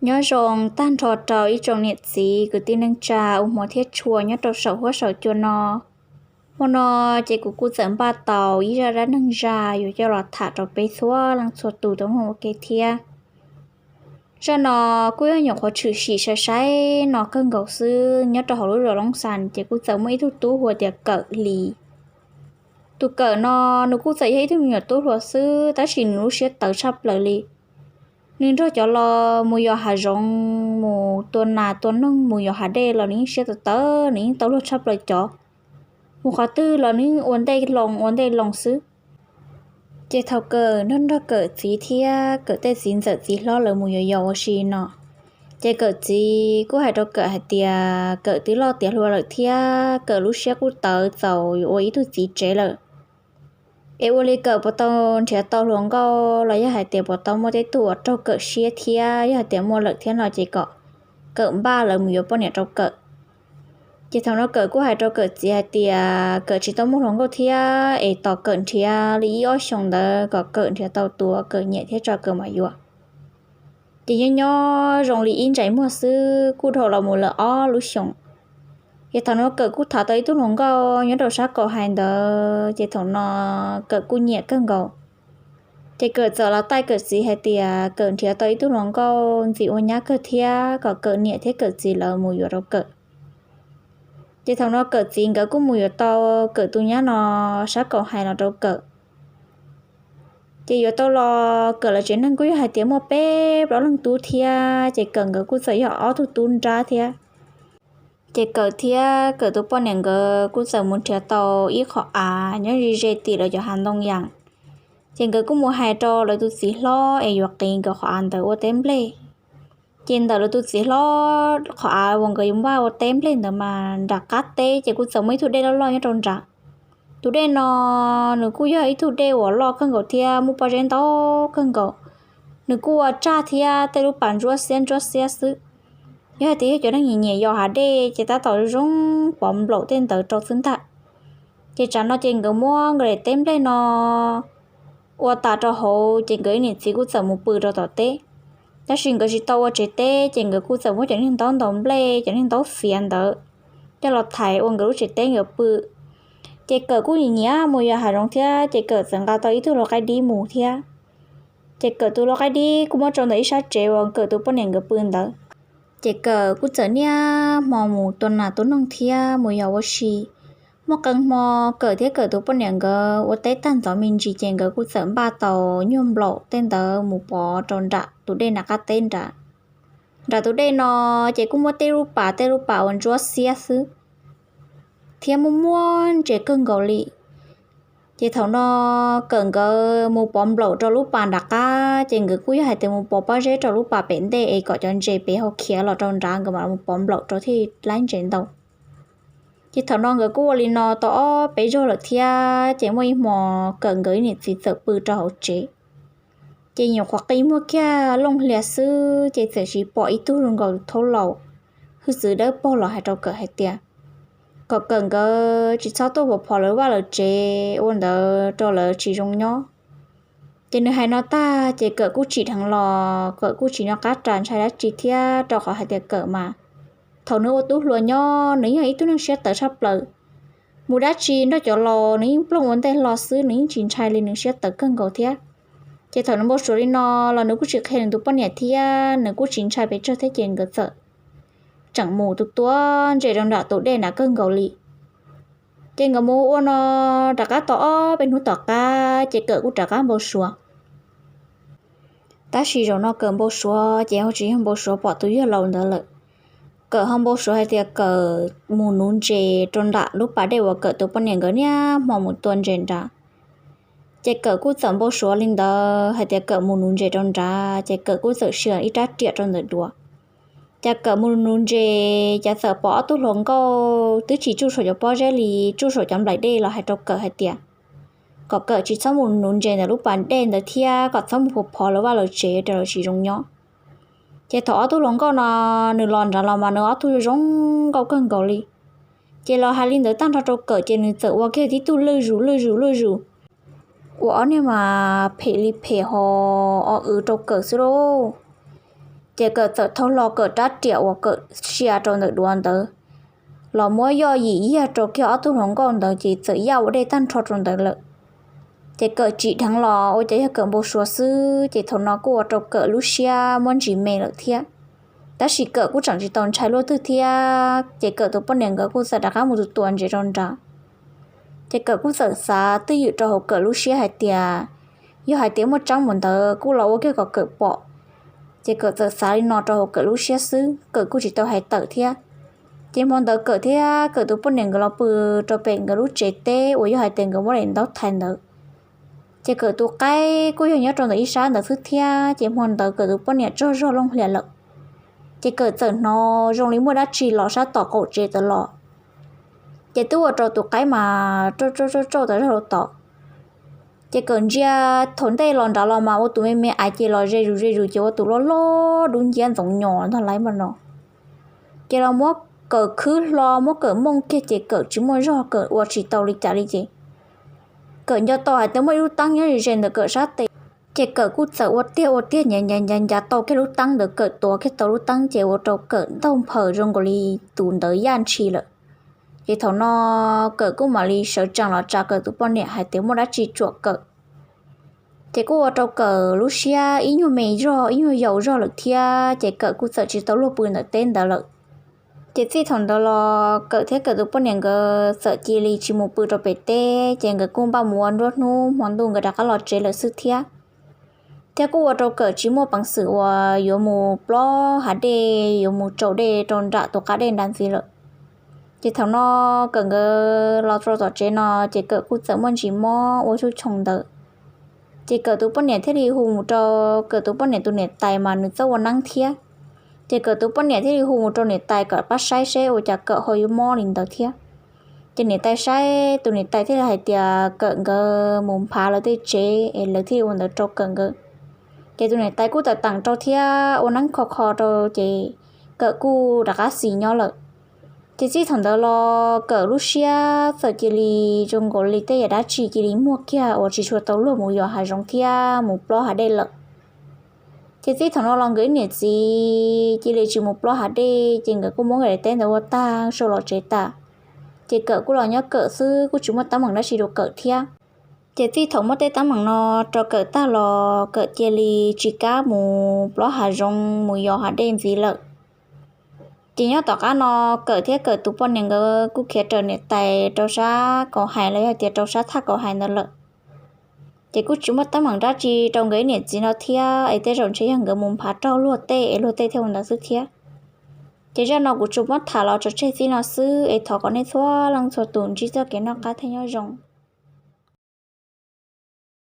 Nyob zoo tag nrho rau ib tsoom niam txiv kwv tij neej tsa uas hmov thiab tshua nyob rau saum huab saum cua no. Hmo no ces kuv kuj txawm npaj tau ib zaj dab neeg zaj yuav coj los tham rau peb txhua leej txhua tus tau mloog ua ke thiab. Zaj no kuj yog nyuam qhuav tshwm sim sai sai no kawg nkaus xwb, nyob rau hauv lub zos Loob Xas ces kuj txawm muaj ib tug tub hu ua tias Kawm Hli. Tus Kawm no nws kuj txawm yog ib tug me nyuam tub hluas xwb tab sis nws lub siab tawv tshaj plaws li. Nws nrog cov laus mus yos hav zoov, mus tua nas tua noog, mus yos hav dej los nws yeej siab tawv tawv, nws yeej tau luag tshaj plaws cov. Mus qhov twg los nws yeej ua ntej loo ua ntej loo xwb. Ces thaum Kawm nrog nrog Kawm txiv thiab Kawm tej txiv ntxawm txiv hlob lawv mus yos yos ua si no, ces Kawm txiv kuj hais rau Kawm hais tias Kawm twb loj tiav hluas lawm thiab Kawm lub siab kuj tawv txaus yuav ua ib tug txiv tsev lawm. Es ua li Kawm puas tau nrhiav tau hluas nkauj los yog hais tias puas tau muaj tej tug uas raug Kawm siab thiab, yog hais tias muaj lawm thiab no ces kom Kawm npaj lawv mus yuav poj niam rau Kawm. Ces thaum no Kawm kuj hais rau Kawm txiv hais tias Kawm tsis tau muaj hluas nkauj thiab es tos Kawm nrhiav li ib ob xyoos ntawd kom Kawm nrhiav tau tus Kawm nyiam thiab tso Kawm mam yuav. Ces nyob nyob zoo li ib ntsais muag xwb kuj dhau los mus lawm ob lub xyoos. Ces thaum no Kawm kuj tham tau ib tug hluas nkauj nyob rau sab Kaus Hais ntawd, ces thaum no Kawm kuj nyiam kawg nkaus. Ces Kawm txawm los taij Kawm txiv hais tias Kawm nrhiav tau ib tug hluas nkauj ntxim ua nyab kawg thiab kom Kawm niam thiab Kawm txiv lawv mus yuav rau Kawm. Ces thaum no Kawm txiv nkawd kuj mus yuav tau Kawm tus nyab no sab Kaus Hais los rau Kawm. Ces yuav tau los Kawm lawv tsev neeg kuj yog hais tias muaj peb plaub leeg tub thiab, ces Kawm nkawd kuj txawm yog ob tug tub nrab thiab. Ces Kawm thiab Kawm tus poj niam nkawd kuj txawm mus nrhiav tau ib qhov av nyob ze ze tim lawv cov hav ntoo yas. Ces nkawd kuj mus hais rau lawv tus txiv hlob es yuav qiv nkawd qhov av ntawd ua teb nplej. Ces ntawm lawv tus txiv hlob qhov av uas nkawd yuav npaj ua teb nplej ntawd mas nram qab teb ces kuj txawm muaj ib tug dej loj loj nyob rau nrad. Tus dej no nws kuj yog ib tug dej uas loj kawg nkaus thiab muaj pob zeb ntau kawg nkaus. Nws kuj ua tsaj thiab tej lub pas ntsuab xiab ntsuab xiab xwb. Yog hais tias yog cov neeg nyiam nyiam yos hav dej ces tab tom zoo pov nplaum tej ntawd rau xwb ntag. Ces tsam no ces nkawd muab nkawd daim teb nplej no ua tas rau hauv ces nkawd ib niam txiv kuj txawm mus pw rau tom teb. Tab sis nkawd tsis tau ua tsev teb ces nkawd kuj txawm muab cov niag ntaub ntaus nplej, cov niag ntaub fiav ntawd coj los thaiv ua nkawd lub tsev teb nkawd pw. Ces Kawm kuj nyiam nyiam mus yos hav zoov thiab ces Kawm txawm nqa tau ib tug lau qaib dib mus thiab. Ces Kawm tus lau qaib dib kuj muab tso ntawm ib sab tsev uas Kawm tus poj niam nkawd pw ntawd. Ces Kawm kuj txawm niaj hmo mus tua nas tua noog thiab mus yos ua si. Muaj qee hmo Kawm thiab Kawm tus poj niam nkawd ua teb tag ntxov me ntsis ces nkawd kuj txawm npaj tau nyuag nplaum tej ntawd mus pov rau nram tus dej nram qab teb nrad. Nram tus dej no ces kuj muaj tej lub pas tej lub pas uas ntsuab xiab xwb thiab muaj muaj ntses kawg nkaus li. Ces thaum no Kawm nkawd mus pov nplaum rau lub pas nram qab ces nkawd kuj yog hais tias mus pov pob zeb rau lub pas pem ntej es kom cov ntses pem hau khiav los rau nrad nkawd mam mus pov nplaum rau thiaj laib ntses ntau. Ces thaum no nkawd kuj ua li no tau ob peb zaug lawm thiab ces muaj ib hmo Kawm nkawd ib niam txiv txawm pw rau hauv tsev. Ces nyuam qhuav qi muag kiag looj hlias xwb ces txawm sis pom ib tug zoo nkaus thaub laus hwj txwv dawb paug los hais rau Kawm hais tias kom Kawm nkawd tsis txhob tuaj phov phov lawv vaj lawv tsev ua ntawd rau lawv tsis zoo nyob. Ces nws hais no tag ces Kawm kuj tsim dheev los Kawm kuj tsis nco qab ras ntshai dab tsi thiab rau qhov hais tias Kawm mas thaum nws ua tub hluas nyob nws yog ib tug neeg siab tawv tshaj plaws. Mus dab tsi nrog cov laus nws yeej ploog ua ntej hlo xwb, nws yeej tsis ntshai li, nws siab tawv kawg nkaus thiab. Ces thaum nws npau suav li no los nws kuj tsis qhia nws tus poj niam thiab nws kuj tsis ntshai pes tsawg thiab ces nkawd txawm tseem mus tua tua ntses rau nram tus dej na kawg nkaus li. Ces nkawd mus ua no rov qab tau ob peb hnub tom qab ces Kawm kuj rov qab npau suav. Tab sis zaum no Kawm npau suav ces ho tsis yog npau suav pom tus yawg laus ntawd lawm. Kawm ho npau suav hais tias Kawm mus nuv ntses rau nram lub pas dej uas Kawm tus poj niam nkawd niaj hmo mus tua ntses nrad. Ces Kawm kuj txawm npau suav li ntawd hais tias Kawm mus nuv ntses rau nrad ces Kawm kuj txawm sia ib rab riam rau ntawm duav. Ces Kawm mus nuv ntses ces txawm pom ob tug hluas nkauj twb tsis tsuj saum cov pob zeb li, tsuj saum cov nplaim dej los hais rau Kawm hais tias kom Kawm tsis txhob mus nuv ntses ntawm lub pas dej ntawd thiab kom txhob mus phov phov lawv vaj lawv tsev rau lawv tsis zoo nyob. Ces thaum ob tug hluas nkauj no nws los nrad los mas nws ob tug zoo nkauj kawg nkaus li. Ces los hais li ntawd tag nrho rau Kawm ces nws txawm ua kiag tib tug lwj zus lwj zus lwj zus, ua ob niag mas phem li phem ho o w rau Kawm xwb lauj. Ces Kawm txawm thau hlo Kawm rab riam uas Kawm sia rau ntawm duav ntawd los muab yoj yim yiag rau kiag ob tug hluas nkauj ntawd ces txawm yaj ua dej tag nrho rau ntawd lawm. Ces Kawm tsim dheev los ua cas yog Kawm npau suav xwb, ces thaum no kuj ua rau Kawm lub siab muab ntsis me lawm thiab. Tab sis Kawm kuj tseem tsis tau ntshai luaj twg thiab, ces Kawm tus poj niam nkawd kuj txawm rov qab mus tua ntsev rau nrad. Ces Kawm kuj txawm xav twj ywm rau hauv Kawm lub siab hais tias yog hais tias muaj tseeb mus ntawd kuj los ua kiag kom Kawm pom. Ces Kawm txawm xav li no rau hauv Kawm lub siab xwb, Kawm kuj tsis tau hais tawm thiab. Ces hmo ntawd Kawm thiab Kawm tus poj niam nkawd los pw rau pem nkawd lub tsev teb uas yog hais tias nkawd muab daim ntaub thaiv ntawd. Ces Kawm tus qaib kuj yog nyob rau ntawm ib sab ntawd xwb thiab, ces hmo ntawd Kawm tus poj niam tsaug zog looj hlias lawm. Ces Kawm txawm hnov zoo li muaj dab tsi los sab tom qaum tsev tawm los. Ces twb ua rau tus qaib mas tsauj tsauj tsauj tas zog rau tom. Ces Kawm ntsia thaum ntej los nrad los mas ua tus me me ais ces los ze zus ze zus ces ua tus loj loj dub nciab ntxoov nyos ntog laiv npaj no. Ces los muab Kawm khwb hlo muab Kawm mooj kiag ces Kawm tsis muaj zog, Kawm ua tsis tau li cas li ces Kawm nco tau hais tias muaj ib lub teeb nyob ze ze ntawm Kawm sab tes. Ces Kawm kuj txawm ua tiag ua tiag ncav ncav ncav ncav tau kiag lub teeb ntawd, Kawm tuav kiag tau lub teeb ces ua rau Kawm ntaug nphaws zoo nkaus li tus ntawd yaj ntshis lawm. Ces thaum no Kawm kuj mam li sawv tsees los tsa Kawm tus poj niam hais tias muaj dab tsi tsuam Kawm. Ces kuj ua rau Kawm lub siab ib nyuag me zog ib nyuag yau zog lawm thiab, ces Kawm kuj txawm tsis tau luag pw ntawm teb ntawd lawm. Ces txij thaum ntawd los Kawm thiab Kawm tus poj niam nkawd txawm cia li tsis mus pw rau pem teb, ces nkawd kuj npaj mus ua nruab hnub hmo ntuj nkawd rov qab los tsev lawm xwb thiab. Thiab kuj ua rau Kawm tsis muaj peev xwm uas yuav mus plob hav dej yuav mus tsaus dej rau nram tus qab dej nrad ntxiv lawm. Ces thaum no Kawm nkawd los rau tom tsev no ces Kawm kuj txawm muaj ntsis mob ua tsuj tshoo ntawd. Ces Kawm tus poj niam thiaj li hu mus rau Kawm tus poj niam tus niam tais mas nws txawj ua neeb thiab. Ces Kawm tus poj niam thiaj li hu mus rau niam tais kom pab saib seb ua cas Kawm ho yuav mob li ntawd thiab. Ces niam tais saib tus niam tais thiaj li hais tias Kawm nkawd mus nphav lawv tej tsev es lawv thiaj li ua ntawd rau Kawm nkawd. Ces tus niam tais kuj tawm teem rau thiab ua neeb kho kho rau ces Kawm kuj rov qab xis nyob lawm. Ces txij thaum ntawd los Kawm lub siab txawm cia li zoo nkaus li tej yam dab tsi cia li muag kiag uas tsis tshua tau luag mus yos hav zoov thiab mus plob hav dej lawm. Ces txij thaum no los nkawd ib niam txiv cia li tsis mus plob hav dej, ces nkawd kuj muab nkawd daim teb ntawd ua tag sau los tsev tas. Ces Kawm kuj los nyob Kawm xwb kuj tsis muaj teeb meem dab tsi rau Kawm thiab. Ces txij thaum muaj tej teeb meem no rau Kawm tag los Kawm cia li tsis kam mus plob hav zoov mus yos hav dej ntxiv lawm. Ces nyob tom qab no Kawm thiab Kawm tus poj niam nkawd kuj khiav raws niam tais rau sab Kaus Hais los yog tias rau sab thaj Kaus Hais ntawd lawm. Ces kuj tsis muaj teeb meem dab tsi rau nkawd ib niam txiv no thiab, es tej zaum ntshe yog nkawd mus nphav raug luag tej es luag tej thiaj ua ntawd xwb thiab. Ces zaj no kuv tsuas muab tham los tso tseg txij no xwb, es thov kom nej txhua leej txhua tus ntsib txoj kev noj qab thiab nyob zoo.